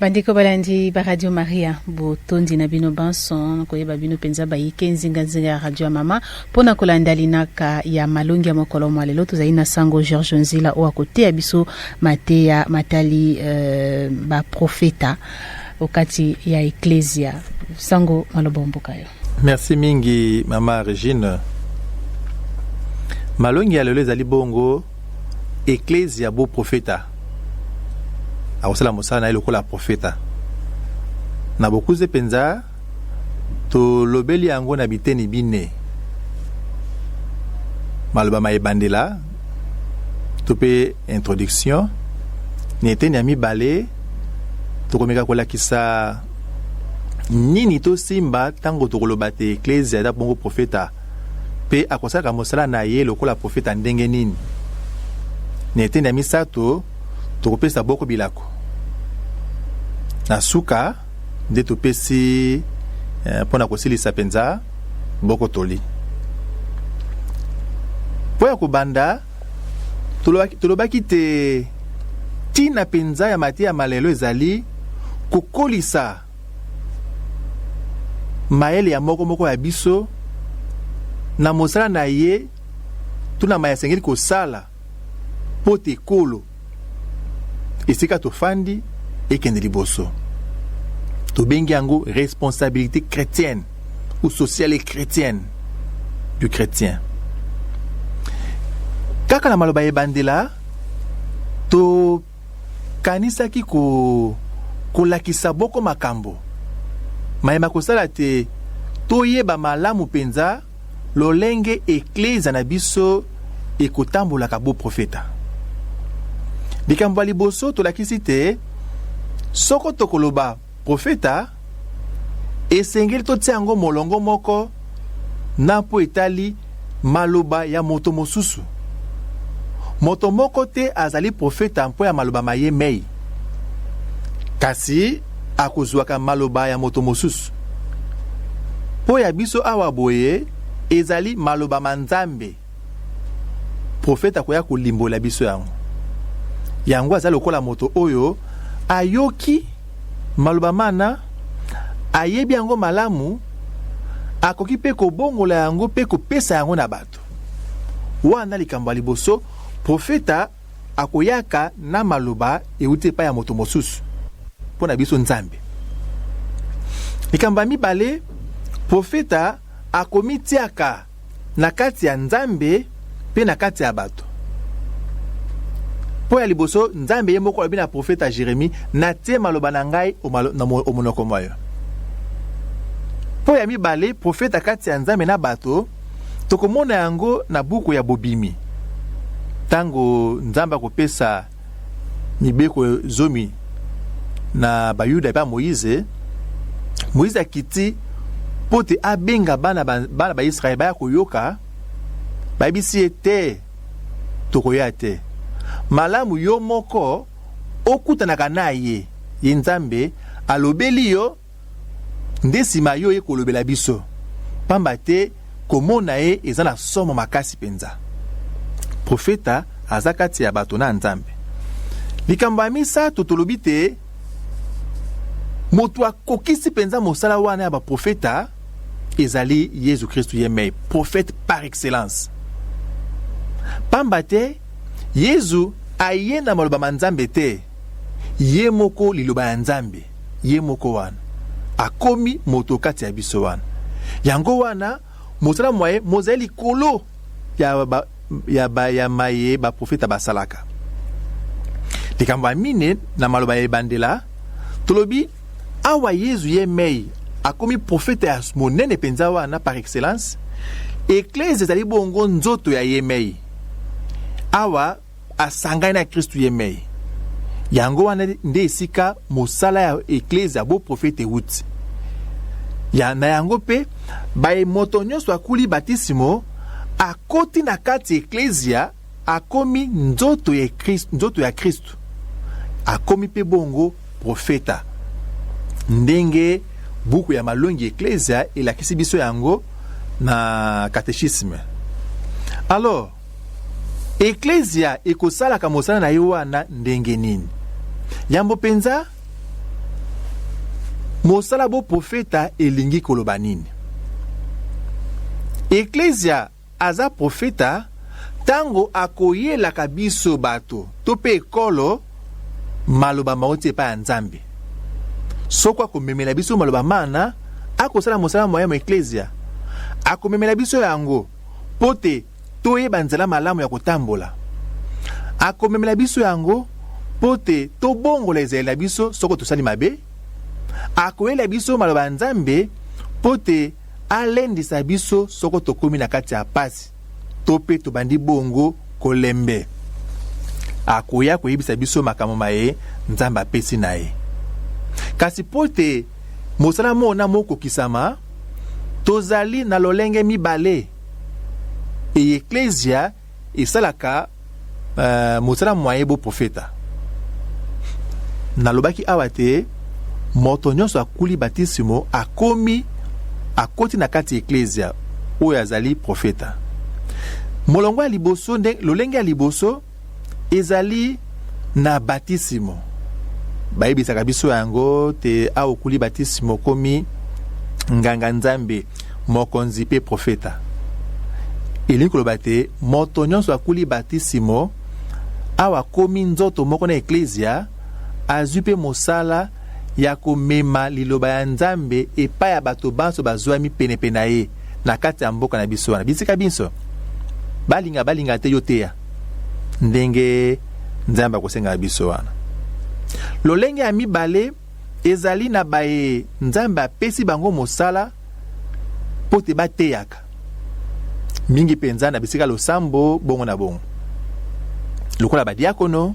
Bandeko balandi ba Radio Maria, botondi na bino banso koyeba bino mpenza bayike nzinganzinga ya radio ya mama mpo na kolanda linaka ya malongi ya mokolo mwa lelo. Tozali na sango Georges Nzila oyo akoteya biso mateya matali baprofeta okati ya eklesia. Sango, maloba mboka yo. Merci mingi, mama Regine. Malongi ya lelo ezali bongo eklesia bo profeta akosala mosala na ye lokola profeta. Na bokuze mpenza, tolobeli yango na biteni bine: maloba ma ebandela to mpe introduction. Na eteni ya mibale, tokomeka kolakisa nini tosimba ntango tokoloba te eklesia eza bongo profeta mpe akosalaka mosala na ye lokola profeta ndenge nini. Na eteni ya misato, tokopesa boko bilako. Na suka nde topesi mpo na kosilisa mpenza boko toli. Mpo ya kobanda, tolobaki te ntina mpenza ya mateya malelo ezali kokolisa mayele ya moko moko ya biso na mosala na ye to na maye asengeli kosala mpo te ekolo esika tofandi ekende liboso. Tobengi yango responsabilité chrétienne ou sociale et chrétienne du chrétien. Kaka na maloba ebandela, tokanisaki kolakisa boko makambo mayema kosala te toyeba malamu mpenza lolenge eklezia na biso ekotambolaka bo profeta. Likambo ya liboso, tolakisi te soko tokoloba profeta, esengeli totia yango molongo moko na mpo etali maloba ya moto mosusu. Moto moko te azali profeta mpo ya maloba ma ye mei, kasi akozwaka maloba ya moto mosusu. Mpo ya biso awa boye ezali maloba ma Nzambe. Profeta akoya kolimbola biso yango. Yango aza lokola moto oyo ayoki maloba mana, ayebi yango malamu, akoki mpe kobongola yango mpe kopesa yango na bato. Wana likambo ya liboso, profeta akoyaka na maloba euti epai ya moto mosusu, mpo na biso Nzambe. Likambo ya mibale, profeta akomitiaka na kati ya Nzambe mpe na kati ya bato. Mpo ya liboso, Nzambe ye moko alobi na profeta Jeremi: "Natie maloba na ngai na omonoko mwa yo." Mpo ya mibale, profeta kati ya Nzambe na bato, tokomona yango na buku ya Bobimi, ntango Nzambe akopesa mibeko 10 na Bayuda epai ya Moïse. Moïse akiti mpo te abenga bana Baisraele baya koyoka. Bayebisi ye te: "Tokoya te, malamu yo moko okutanaka na ye. Ye Nzambe alobeli yo nde nsima yo ye kolobela biso, pamba te komona ye eza na somo makasi mpenza." Profeta aza kati ya bato na Nzambe. Likambo ya misato, tolobi te moto akokisi mpenza mosala wana ya baprofeta ezali Yesu Kristu ye mei, prophète par excellence, pamba te Yesu aye na maloba ma Nzambe te, ye moko liloba ya Nzambe ye moko wana akomi moto kati ya biso wana. Yango wana mosala mwa ye mozali likolo ya maye baprofeta basalaka. Likambo ya mine, na maloba ya ebandela, tolobi awa Yesu ye mei akomi profeta ya monene mpenza wana par excellence. Eklese ezali bongo nzoto ya ye mei. Awa asangani na Kristu ye mei. Yango wana nde esika mosala ya eklese ya boprofete euti ya na yango. Mpe baye moto nyonso akuli batisimo akoti na kati eklesia, akomi nzoto ya Kristu, akomi mpe bongo profeta, ndenge buku ya malongi eklesia elakisi biso yango na catéchisme. Alors, eklesia ekosalaka mosala na ye wana ndenge nini? Yambo mpenza, Mosala boprofeta elingi koloba nini? Eklezia aza profeta ntango akoyelaka biso bato to mpe ekolo maloba mauti epai ya Nzambe. Soko akomemela biso maloba mana, akosala mosala moye mo eklezia. Akomemela biso yango mpo te toyeba nzela malamu ya kotambola. Akomemela biso yango mpo te tobongola ezaleli na biso soko tosali mabe. Akoyela biso maloba ya Nzambe mpo te alendisa biso soko tokomi na kati ya pasi to mpe tobandi bongo kolembe. Akoya koyebisa biso makambo maye Nzambe apesi na ye. Kasi mpo te mosala mona mokokisama, tozali na lolenge mibale eye eklezia esalaka mosala mwaye boprofeta. Nalobaki awa te moto nyonso akuli batisimo akomi akoti na kati ya eklezia oyo azali profeta. Molongo ya liboso nde lolenge ya liboso ezali na batisimo. Bayebisaka biso yango te awa okuli batisimo okomi nganga Nzambe, mokonzi mpe profeta. Elingi koloba te moto nyonso akuli batisimo awa akomi nzoto moko na eklezia, azwi mpe mosala ya komema liloba ya Nzambe epai ya bato banso bazwami penepene na ye na kati ya mboka na biso wana. Bisika binso balinga balinga te yo teya ndenge Nzambe akosengaka biso wana. Lolenge ya mibale ezali na baye Nzambe apesi bango mosala mpo te bateyaka mingi mpenza na bisika losambo bongo na bongo, lokola badiakono,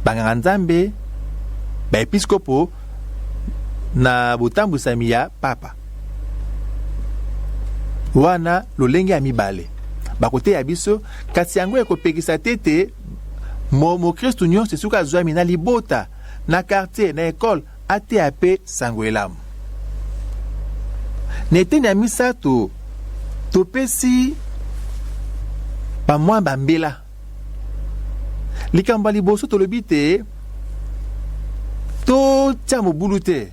banganga Nzambe, baepiskopo na botambwisami ya papa. Wana lolenge ya mibale bakoteya biso, kasi yango ekopekisa te te mokristu nyonso esika azwami na libota, na quartier, na ekole, ateya mpe sango elamu. Na eteni ya misato topesi bamwa bambela. Likambo ya liboso tolobi te totia mobulu te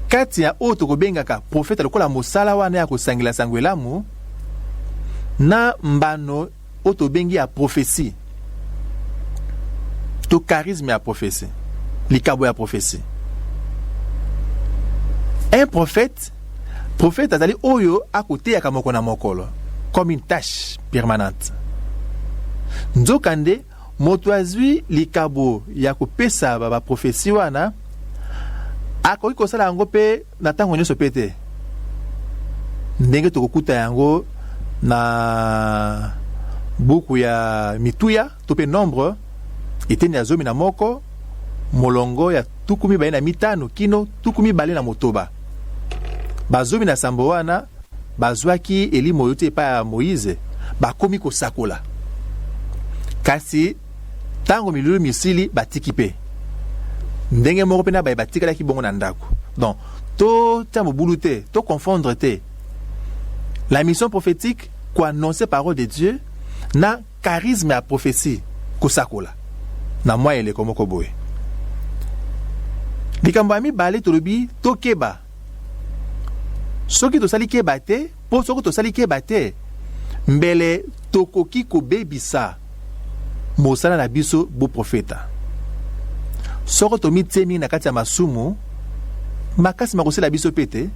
kati ya oyo tokobengaka profeta lokola mosala wana ya kosangela sango elamu na mbano oyo tobengi ya prophetie to charisme ya prophetie, likabo ya prophetie. Un prophète, prophète azali oyo akoteyaka moko na mokolo comme une tâche permanente. Nzokande moto azwi likabo ya kopesa ba prophetie wana akoki kosala yango mpe na ntango nyonso mpe te, ndenge tokokuta yango na buku ya mituya to mpe nombre eteni ya 11 molongo ya 25 kino 26. Ba 17 wana bazwaki elimo oyo te epai ya Moïse, bakomi kosakola, kasi ntango milulu misili batiki mpe ndenge moko mpe na baye batikalaki bongo na ndako. Donc totia mobulu te, to confondre te la mission prophétique, koannoncer parole de Dieu, na charisme ya prophétie, kosakola na mwa eleko moko boye. Likambo ya mibale tolobi tokeba soki tosali keba te, mpo soki tosali keba te mbele tokoki kobebisa mosala na biso boprofeta. Soko tomitie mingi na kati ya masumu, makasi makosila biso mpe te,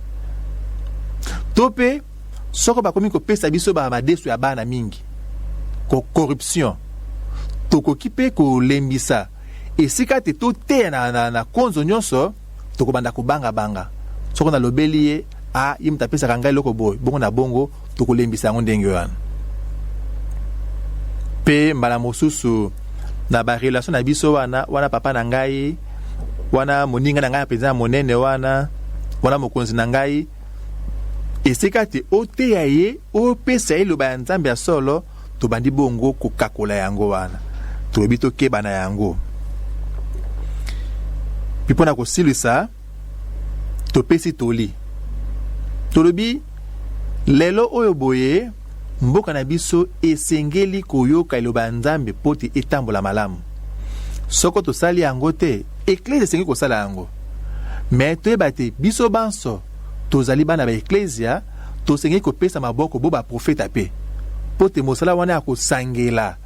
to mpe soko bakomi kopesa biso bamadesu ya bana mingi, ko corruption, tokoki mpe kolembisa esika te toteya na konzo nyonso. Tokobanda kobangabanga soko nalobeli ye, a ye moto apesaka ngai eloko boye, bongo na bongo, tokolembisa yango ndenge wana. Mpe mbala mosusu na barelation na biso wana, wana papa na ngai, wana moninga na ngai mpenza ya monene, wana wana mokonzi na ngai, esika te oteya ye, opesa ye liloba ya Nzambe ya solo, tobandi bongo kokakola yango wana. Tolobi tokeba na yango. Mpe mpo na kosilisa, topesi toli, tolobi lelo oyo boye mboka na biso esengeli koyoka liloba ya Nzambe mpo te etambola malamu. Soko tosali yango te, eklezia esengeli kosala yango. Me toyeba te biso banso tozali bana ba eklezia, tosengeli kopesa maboko bo baprofeta mpe mpo te mosala wana ya kosangela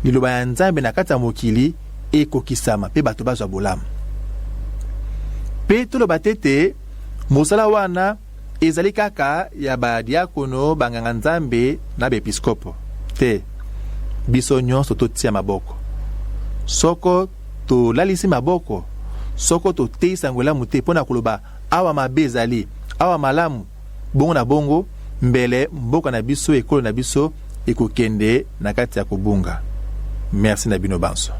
liloba ya Nzambe na kati ya mokili ekokisama mpe bato bazwa bolamu. Mpe toloba te te mosala wana ezali kaka ya badiakono, banganga-nzambe na baepiskopo te. Biso nyonso totia maboko. Soko tolalisi maboko, soko toteyi sango elamu te mpo na koloba awa mabe ezali, awa malamu, bongo na bongo, mbele mboka na biso, ekolo na biso ekokende na kati ya kobunga. Merci na bino banso.